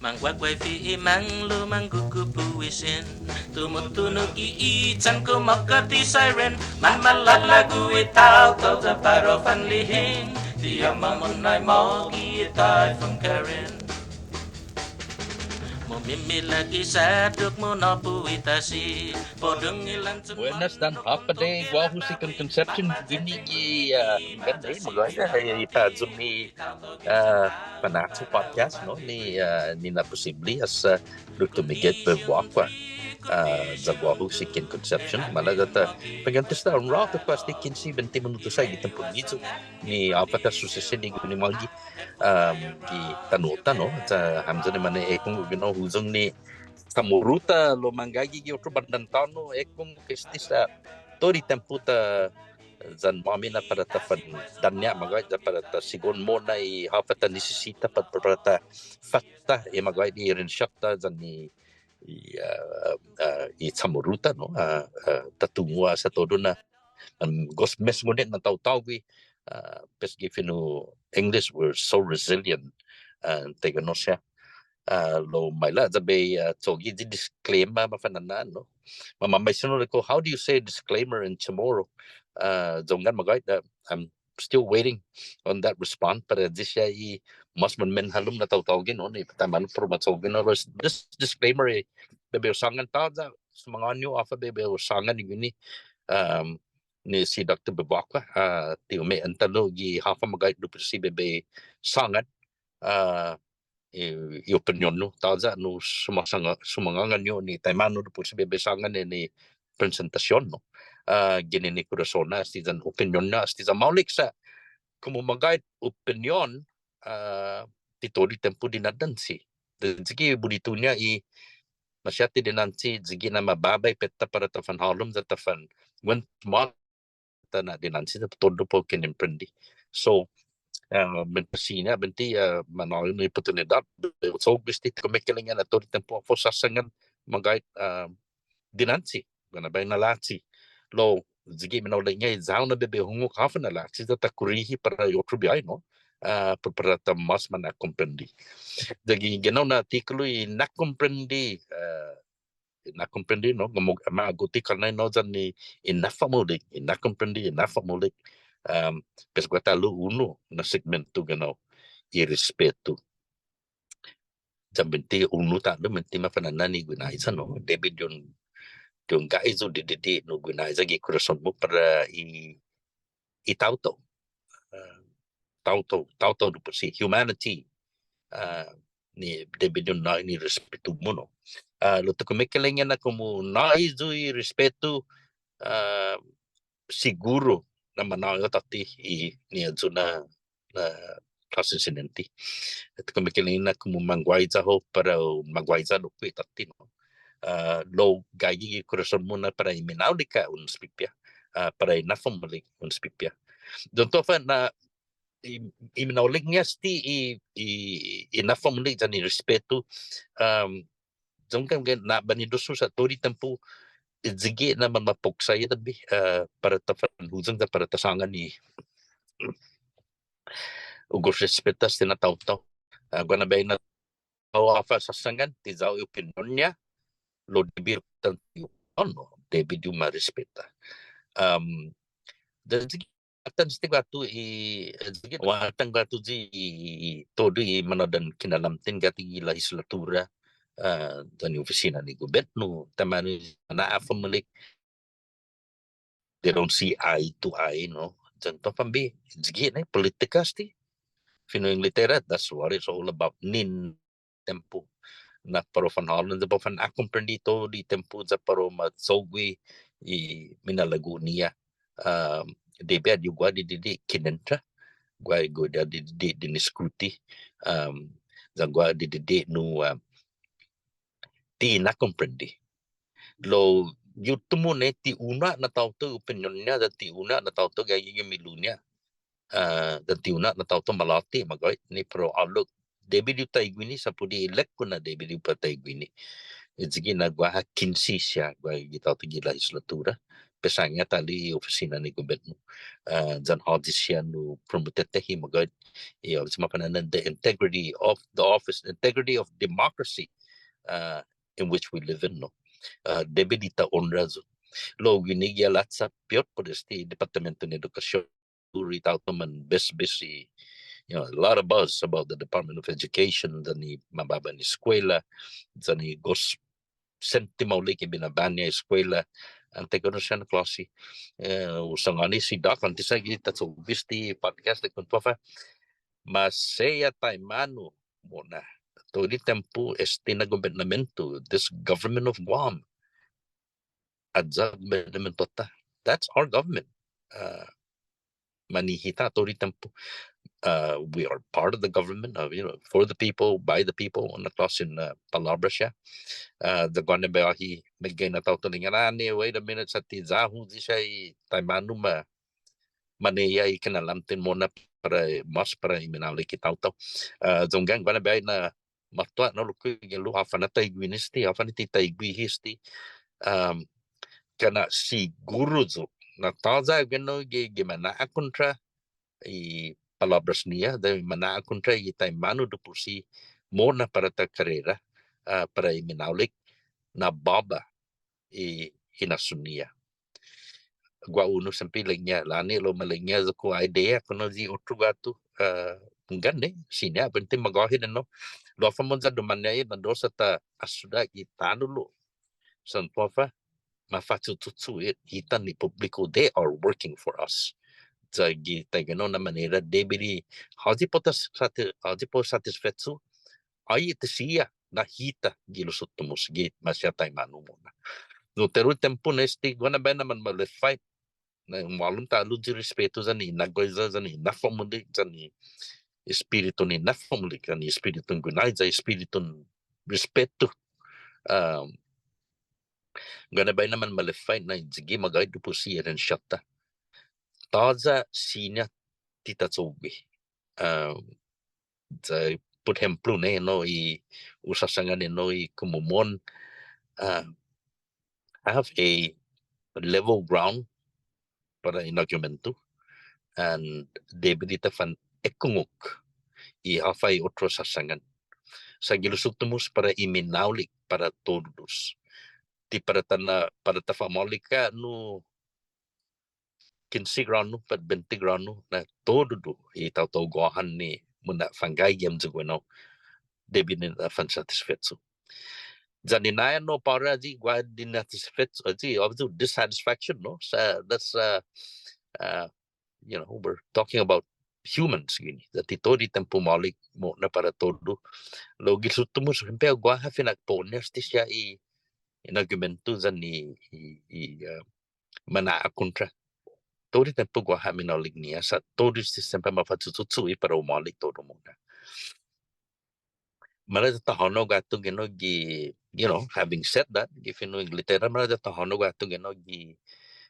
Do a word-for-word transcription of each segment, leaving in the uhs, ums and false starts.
Mangguaguaifi i manglo', manggugupu i sen. Tumutunog i itan, kumåka ti siren. Manmalalago i taotao, ya para u fanlihen. Ti åpmam un nai mågi i Typhoon Karen. Mumimilag i saddok, munåpu i tasi. Buenas yan håfa adai, guåhu si Ken Concepcion, guini gi, ah, magåhet, eh, i ta ayu i, ah, Fanachu Podcast, no, ni, ah, ni na'posipble as, ah, Doktor Miguel Bevacqua, ah, ya guåhu si Ken Concepcion, maila' ya ta, på'go ta esta un råtu, pues, ti kinse bente minutos ha' gi tiempon guihi, ni håfa ta susesedi guini mågi, um, gi tano'-ta, no, ya hamyo ni mane'ekungok, you know, huyong ni Chamoru-ta, lao manggaige gi otro bandan tåno', ekungok este sa' todu i tiempo ta yan-måmi na para ta fandaña' magåhet, ya para ta sigi mo'na i håfa ta nisisita pa-, para ta fatta i magåhet i rensiå-ta yan i, i, ah, ah, i Chamoru-ta, no, ah, ah, ta tungo' sa' todu na, um, gos mes ngunit na taotao gi, ah, pues gi fino' English, we're so resilient, ah, taiguenao siha. Ah, lao maila' ya bai, ah, cho'gue i disclaimer mafana'an, no. Mamamaisen yu' lokkue', how do you say disclaimer in Chamorro? Ah, yanggen magåhet, ah, I'm still waiting on that response, para ayu siha i mas manmenhalom na taotao guini, no, ni taimanu para u ma cho'gue, no, this disclaimer, eh, bai hu sångan tåya', sumangåni yu' håfa bai hu sångan guini, um, ni si Doktor Bevacqua, ah, ti ume'en ta'lo gi håfa magåhet dipotsi bai hu sångan, ah, i, i opinion-hu, tåya' nu sumåsångan, sumåsångan yu' ni taimanu dipotsi bai hu sångan ni, ni presentasion, no. Ah, ginen i kurason-ña, este yan opinion-ña, este yan maolek sa', komu magåhet opinion, ah, ti todu i tiempo dinanche. Yan sigi bunitu-ña i maseha ti dinanche, sigi na mababa i petta para ta fanhålom, ya ta fanguentos mås ta na'dinanche, ya todu para u kinemprende. So, ah, men pa siña, bente, ah, manå'i un oportunidåt, so, este, kumekeilek-ña na todu i tiempo håfa hu såsangan magåhet, ah, dinanche, guaha na biahi na lachi. Lao, sigi minaolek-ña i ya-hu na bai hu hungok håfa na lachi, ya ta kurihi para i otro biahi, no? Ah, pa-, para ta mas mana'komprende. Yan gi, gi ennao na attikulu i na'komprende, ah, na'komprende, no? Gof ma-, magof ti kånnai, no, yan i, i na'fa'maolek, i na'komprende, i na'fa'maolek. Um, pues guaha ta'lo unu na segmentu, you know, i respetu. Yan bente unu ta'lo, bente mafana'an i guinaiya, no? Debi di un, di un gaige yu' didide' nu guinaiya gi kurason-mu para i, i taotao. Ah, taotao, taotao dipotsi, humanity. Ah, ni debi di un nå'i i respetu-mu, no. Ah, lao ta kumekeilek-ña na komu nå'i yu' i respetu, ah, siguru na manå'i hao tåtte i ni ayu na, na klåsen sinente. Este, kumekeilek-ña na komu mangguaiya hao para u mangguaiya lokkue' tåtte, no. Ah, lao gaige gi kurason-mu na para i minaolek ha' un espipia. Ah, para i na'fa'maolek un espipia. Yan todu håfa na i, i minaolek-ña este i, i, i na'fa'maolek yan i respetu. Um, yanggen, yanggen na'banidos yu' sa' todu i tiempo, i sigi na manmapoksai yu' tambi, ah, para ta fanhuyong ya para ta sångan i, u gos respeta este na taotao. Ah, guaha na biahi na taotao håfa såsangan, ti ya-hu i opinion-ña, lao debi di un, no, debi di u ma respeta. Um, yan sigi atan este guatu i, eh, sigi atan guatu i, i, i, todu i manådan kinalamten guatu gi lehislatura, ah, yan i ofisina ni gobetnu, taimanu na'fa'maolek, they don't see eye to eye, no? Yan todu håfa bai, sigi na i politika este. Fino' Inglatera, that's what it's all about. Ni tiempo na para u fanhålom, ya para u fana'komprende todu i tiempo, ya para u ma cho'gue i minalago'-ña. Um, debi di guaha didide' kinentra, guaha, guaha didide' diniskuti, um, ya guaha didide' nu, um, ti na'komprende. Lao, i uttimo ni ti unu ha' na taotao i opinion-ña, ya ti unu ha' na taotao gaige gi milu-ña. Ah, yan ti unu ha' na taotao malåte', magåhet, ni para u ålok. Debi di u taiguini, sa' put i ilek-hu na debi di u para taiguini. Yan sigi na guaha kinse siha, guaha gi taotao gi lehislatura. pesångan ta'lo i ofisinan i gobietnu. Ah, yan håyi siha nu promotete i magåhet, i, håfa ma fa'na'an, the integrity of the office, integrity of democracy, ah, in which we live in, no? Ah, debi di ta onra yu'. Lao guini gi halacha piot put este Departamento ni Edukasion, uri taotao manbesbes i, you know, a lot of buzz about the Department of Education, yan i mababa na eskuela, yan i gos-, siente maolek i binaban-ña i eskuela, an taiguenao siha na klåsi. Eh, hu sangåni si Doc, åntes ha' gi ta cho'gue este podcast, ilek-ña, håfa. Maseha taimanu mo'na. Todu i tiempo este na gobetnamento, this government of Guam. Ayu i gobetnamentu-ta. That's our government. Uh, manhita todu i tiempo. Uh, we are part of the government, uh, you know, for the people, by the people, na klåsen, uh, palåbra siha. Uh, the guaha na biahi, meggai na taotao ilek-ña, ah, ni, wait a minute, sa' ti ya-hu i siha i taimanu ma-, maneha i kinalamten mo'na para, mas para i minaolek i taotao. Ah, yanggen guaha na biahi na måtto na lokkue' gi, lao håfa na taiguini este, håfa na ti taiguihi este. Um, kana' siguru yu' na tåya' guenao gi, gi mana'kontra i palåbras-ñiha, yan mana'kontra i taimanu dipotsi mo'na para ta karera, ah, para i minaolek na båba i, i hinasso-ñiha. Guaha unu siempre ilek-ña, lao ni lao ma ilek-ña yu' kao idea, kao ni i otro guatu, ah, hunggan, eh, siña, buente magåhet, no. Lao håfa mohon ya dumåña i na dos atan asuda i tåno' lao. Sa' håfa, mafa'cho'cho' i hita ni publiko, they are working for us. Ya gi taiguenao na manera debi di, håyi para ta sati-, håyi para u satisfecho, ai ti siña na hita gi los uttimo gi maseha taimanu mo'na. Nu todu i tiempo na este, guaha na biahi na manmalefaet, na humålom ta'lo i respetu yan i inagåhet yan i inafa'maolek yan i espiritun inafa'maolek yan i espiritun guinaiya, espiritun respetu. Um, guaha na biahi na manmalefaet na ayugue' magåhet dipotsi i erensiå-ta. Tåya' siña ti ta cho'gue. Um, sa' put ehemplo, no, i hu sasangan, no, i komu mohon, uh, have a level ground para in argumento, and debi di ta fanekungok i håfa i otro sasangan. Sa' gi los uttimo para i minaolek para todos. Ti para ta na, para ta fa'maolek ha' nu kinse grånu, pat bente grånu, na todu i taotao Guåhan ni muna'fanggai gi hamyo guenao, debi di na fansatisfecho. Ya ni ngai'an, no, para ayu guaha dinatisfecho, ayu, ayu dissatisfaction, no? Sa', that's, uh, uh, you know, we're talking about humans, guini. Ya ti todu i tiempo maolek mo'na para todu. Lao gi los uttimo siempre guaha finakpo'-ña este siha i, i argumento yan i, i, i, uh, mana'kontra. Todu i tiempo guaha minaolek-ñiha sa' todu este siempre mafa'cho'cho' i para u maolek todu mo'na. Maila' ya ta hånao guatu guenao gi, you know, having said that, gi fino' Inglatera, maila' ya ta hånao guatu guenao gi,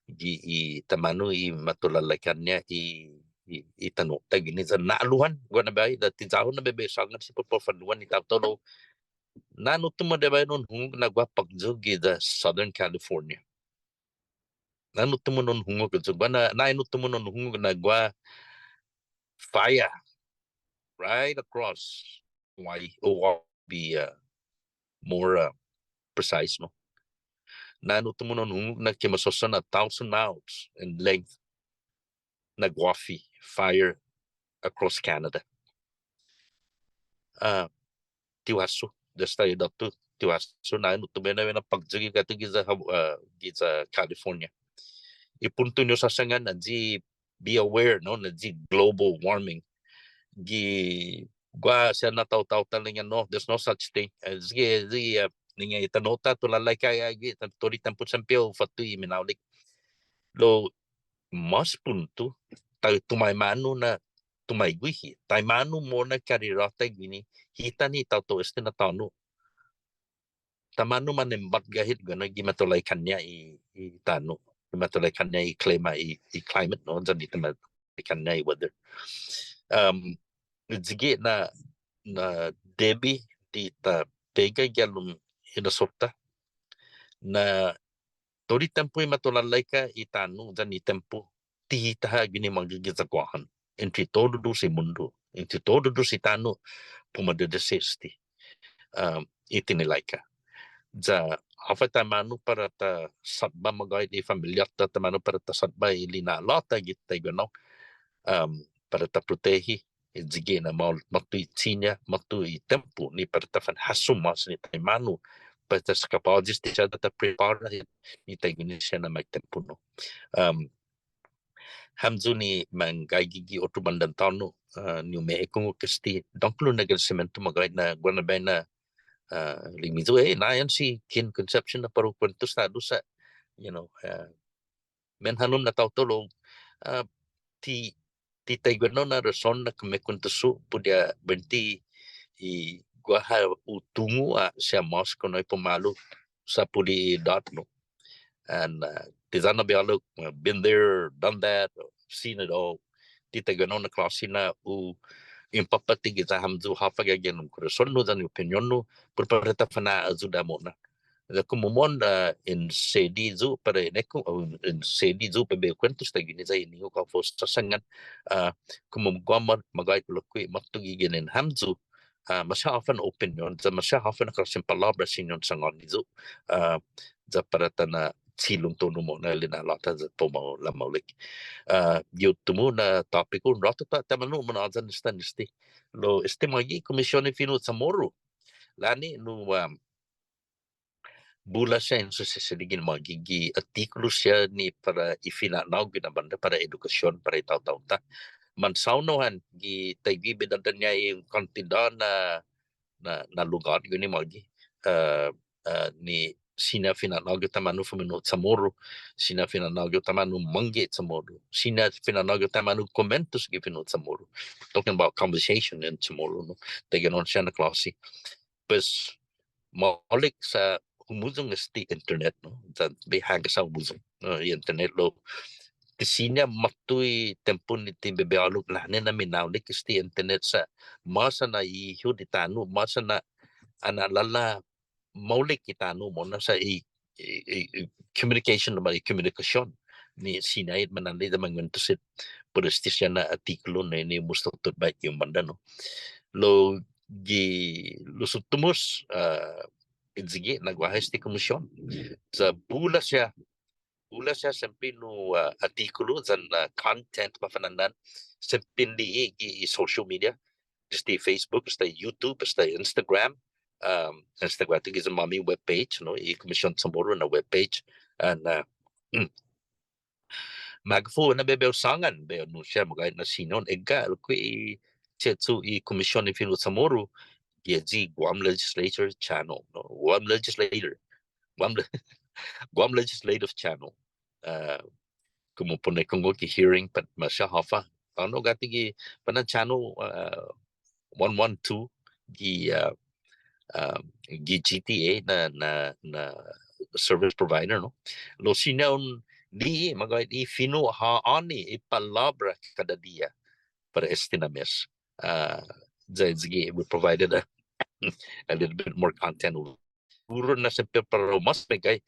gi i taimanu i matulalaika-ña i, i, i tano'-ta guini ya na'lo'an, guaha na biahi, ya ti ya-hu na bai bai sångan siha put para u fa'nu'i i taotao. Na'an uttimo na bai un hungok na guaha påkyu giya Southern California. Na'an uttimo un hungok, so guaha na, na'an uttimo un hungok na guaha fire right across Hawaii, or be, uh, more, uh, precise, no? Na'an uttimo un hungok na kumeke'ilek-ña a thousand miles in length na guåfi, fire across Canada. Ah, ti hu hasso, desde ayu ti hu hasso na, na'an uttimo na bai un påkyu guatu giya, ah, giya California. I punto ni hu sasangan na ayu i be aware, no, na ayu i global warming. Gi guaha siha na taotao-ta ilek-ña, no, there's no such thing. Eh, ayu i, ayu i, eh, ilek-ña i tano'-ta tulalaikai, ayu i, todu i tiempo siempre u fåtto i minaolek. Lao mas punto, ta-, taimanu na taiguihi, taimanu mo'na karera-ta guini, hita ni taotao este na tåno'. Taimanu manembotga hit guenao gi matulaikan-ña i, i tåno', gi matulaikan-ña i klima, i, i climate, no, yan i matulaikan-ña i weather. Um, ayu i na, na debi di ta pega gi halom hinasso-ta, na todu i tiempo i matulalaika i tano' yan i tiempo ti hita ha' guini mågi giya Guåhan. Entre todu dos i mundo, entre todu dos i tano', pumadedesi este, um, i tinilaika. Ya håfa taimanu para ta såtba magåhet i familia-ta, taimanu para ta såtba i lina'la'-ta gi taiguenao, um, para ta protehi, i sigi na måol, måtto i siña, måtto i tiempo, ni para ta fanhasso mås ni taimanu, para ta skåpåyi este siha ta prepara ni taiguini siha na magtiempo, no. Um, Hamyo ni manggaige gi otro bandan tåno', ah, ni un me'ekungok este, dångkolo na agradesimiento magåhet na guaha na biahi na, ah, ilek-miyu, eh, nai yan si Ken Concepcion na para u kuentos tåya' sa', you know, ah, menhånom na taotao lao, ah, ti, ti taiguenao na rason na kumuekuentos yu' put ya buente i guaha u tungo' ha' siha mås kao nai pumalu sa' put i edåt, no. And, uh, ti ya na biahi, uh, been there, done that, seen it all. Ti taiguenao na klåsi na u, u empapåti giya hamyo håfa gaige ham korason-hu yan i opinion-hu, put para ta fana'ayuda mo'na. Ya komu mohon, uh, in sedi yu' para in ekungok, uh, in sedi yu' para bai hu kuentos taiguini ya i inihok håfa hu sasangan, uh, komu guaha magåhet lokkue' måtto gi ginen hamyo, ah, maseha håfa na opinion, ya maseha håfa na klåsen palåbra siña un sangåni yu', ah, ya para ta na'chilong todu mo'na i lina'la'-ta ya para u ma-, lamaolek. Ah, gi uttimo na tópiku, un råtu ta-, taimanu munhåyan esta, este. Lao este mågi Kumision i Fino' CHamoru. Låni nu, um, bula siha in susesedi guini mågi gi attikulu siha ni para i fina'nå'gue na bånda para edukasion para i taotao-ta. Mansao nu han gi taiguihi bidadå-ña i kantidåt na, na, na lugåt guini mågi. Eh, eh, ni siña fina'nå'gue taimanu fumino' CHamoru, siña fina'nå'gue taimanu mangge' CHamoru, siña fina'nå'gue taimanu kumuentos gi fino' CHamoru. Talking about conversation in CHamoru, no? Taiguenao siha na klåsi. Pues, maolek sa' humuyong este internet, no? Sa' bai hagas ha' humuyong, no, i internet lao. Ti siña måtto i tiempo ni ti bai bai ålok, låni na minaolek este internet sa' mås ha na'ihot i tano', mås ha na', ha na'lå'la' maolek i tano' mo'na sa' i, i, i, i communication, no, i komunikasion. Ni siña hit mana'li'e' ya manguentos hit put este siha na attikulu ni, ni must ha tåtbe gi un bånda, no. Lao gi los uttimo, ah, i sigi na guaha este kumision. Sa' bula siha, bula siha siempre nu, ah, attikulu yan, ah, content para fana'an, siempre li'e' gi i social media. Desde Facebook, hasta YouTube, hasta Instagram. Um, Instagram, ti giya-måmi web page, no? I Kumision CHamoru na web page. And, uh, mm. Magof yu' na bai hu sångan, bai hu anunsia magåhet na siña un egga' lokkue' i che'cho' i Kumision i Fino' CHamoru, gi i Guam Legislature Channel, no? Guam Legislator, Guam Le-, Guam Legislative Channel. Uh, komu para un ekungok i hearing pat maseha håfa. Tåno' guatu gi, para na channel, uh, one one two gi, uh, um, gi G T A na, na, na service provider, no? Lao siña un li'e' magåhet i fino' ha'åni i palåbra kada diha para este na mes. Uh, ya sigi, we provided a, a little bit more content. Puru na siempre para u mås meggai,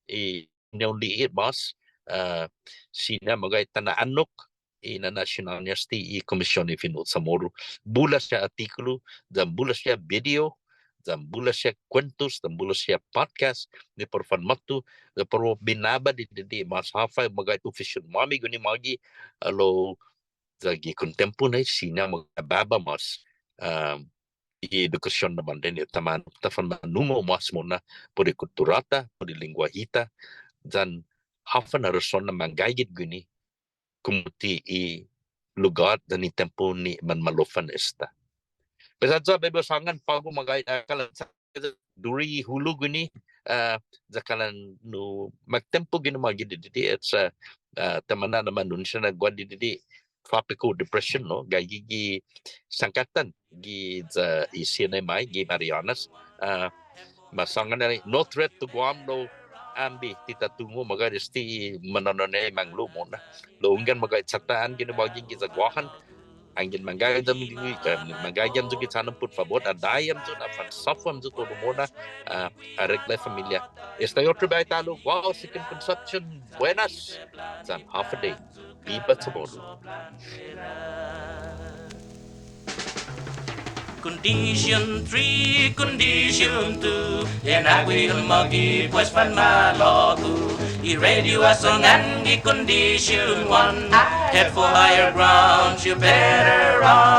i siña un li'e' mås, ah, siña magåhet ta na'annok i nanasional-ña este i Kumision i Fino' CHamoru. Bula siha attikulu, yan bula siha video, yan bula siha kuentos, yan bula siha podcast, ni para u fanmåtto, yan para u binaba didide' mås håfa magåhet ufision-måmi guini mågi, lao ya gi kontiempo nai siña magåhet baba mås, ah, i edukasion na bånda ni taimanu ta fanmanungo' mås mo'na put i kuttura-ta, put i lengguahi-ta, yan håfa na rason na manggaige hit guini, komu ti i lugåt yan i tiempo ni manmalofan esta. Pues ayu ha' bai hu sångan på'go magåhet, ah, kalan sa' duru i hulo' guini, ah, ya kalan nu magtiempo guini mågi didide', it's, ah, ah, taimanu na manunsia na guaha didide' tropical depression, no? Gaige gi, gi sangkattan, giya i CNMI, gi Marianas. Ah, ma sångan ni, no threat to Guam, lao ambi, ti ta tungo' magåhet este i manånå'ña i manglo' mo'na. Lao hunggan magåhet Satan guini mågi giya Guåhan. Anggen manggaige hamyo gi, eh, manggaige hamyo gi channan, put fabot, adahi hamyo na fansåfu hamyo todu mo'na, ah, areglai familia. Esta i otro biahi ta'lo, guåhu si Ken Concepcion, buenas, yan håfa adai. Biba Chamorro. Condition three, condition two. En ague un magi pues fan malågu'. I radio ha sångan gi condition one. Head for higher ground, you better run.